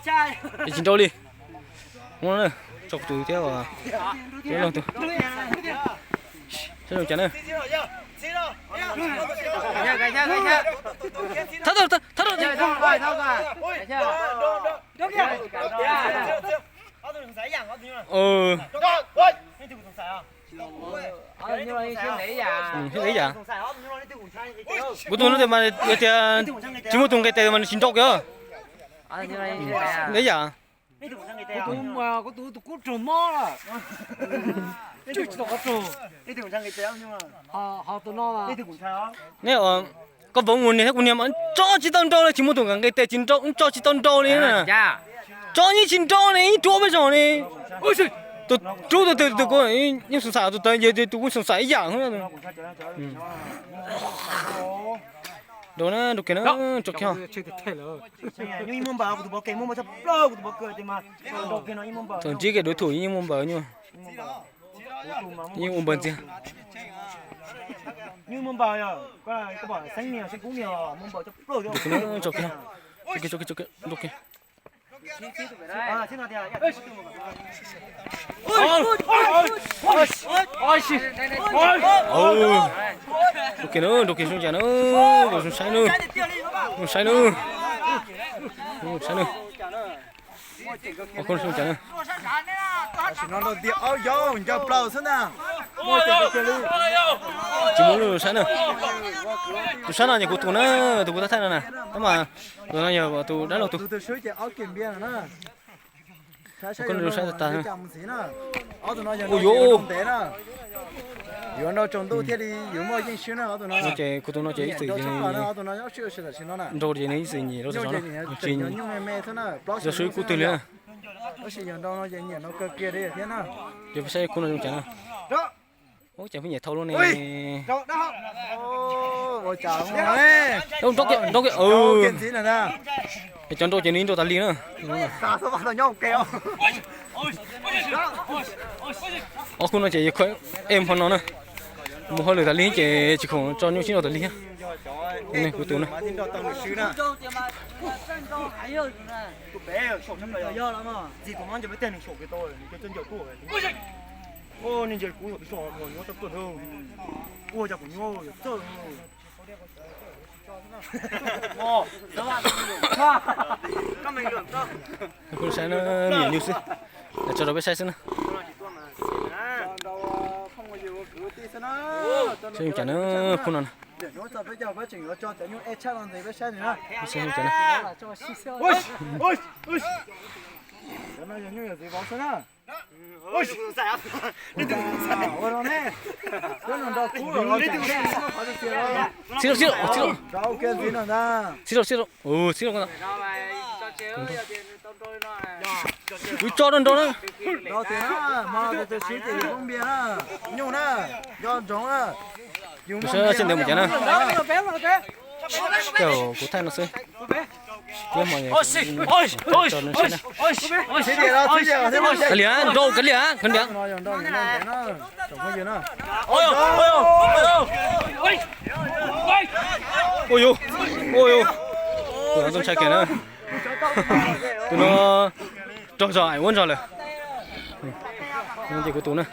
Tsis nrau li. Tso kuv tus thiab. Saib zoo cas na. Thab, thab, thab. Ib yam. Kuv tus no tias mas tias tsis muaj tus nqis tes mas nws tsis nrau kiag. Ib yam. Kuv tus, kuv tus kub raug mob lawm. Tsis tau qhov raug. Neb, koj vauv mus niag thiab kuv niag mas tso tsis tau nrau li, tsis muaj tus nqis tes tsis nrau, tso tsis tau nrau li na. Tso yeej tsis nrau li, ib ruam peb zog li. Tus rub tus twg tus kuv yeej xav xav tus tawv ces tus kuv xav xav ib yam. Nrau na, nrau kiag na, nrau kiag. Thaum ntsib kiag đối thủ yeej muaj npaws nyuj. Yeej ua npaws ntxiag. Nrau kiag na, nrau kiag, nrau kiag, nrau kiag. Nrau kiag na, nrau kiag zoo cas na, zoo saib na, zoo saib na, zoo saib na. Ob khub zoo cas na. Tsis muaj lub saib na. Tus sab no ces kuv tus na, tus kuv tab thaij no na. Tab mas tus no yog tus dab laug tus. Ua yuav, yuav nrau tsaus ntuj thiaj li yuav muaj yeej swb na. Ces kuv tus no ces ib txwm nrau ces nws ib txwm nyiam rau txog no, tsis yog swb kub twg li na. Tab sis yog nrau no ces nyiam nrau kawg kiag li thiab na. Ces peb saib khub no zoo cas na. Ua cas pheej nyiam thau luaj ne. Nrau kiag, nrau kiag. Es cov nrau ces nws nrau tas li na. Ob khub no ces yog kho ej hmo no na. Mus hauj lwm tas li ces tsis khoom tso nyuj sib nrau tas li. Kuv tus na. Kuv saib na, nyiam nyuj xwb. Tso rau peb saib xwb na. Saib zoo cas na, khub no na. Xib laug, xib laug, xib laug, xib laug, xib laug. Kuv tso rau nrau na. Tus sab xib ntawd mus cas na. Kuv thaij no xwb. Kav liam, nrau kav liam, kav liam. Ua yus, ua yus. Tus no ntxhais kiag na. Tus no rog zog ua zog lawm. Ces kuv tus na.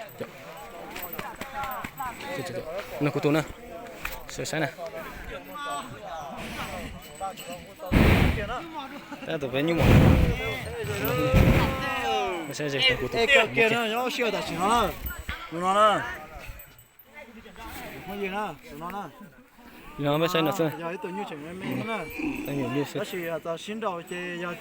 No kuv tus na. Saib na. Tab tom peb nyuj mos. Saib kuv tus. Tus no na. Tus no na. Tus no peb saib no xwb. Yog ib tug nyuj tseem me me xwb na. Tab sis txog sib nraus ces yog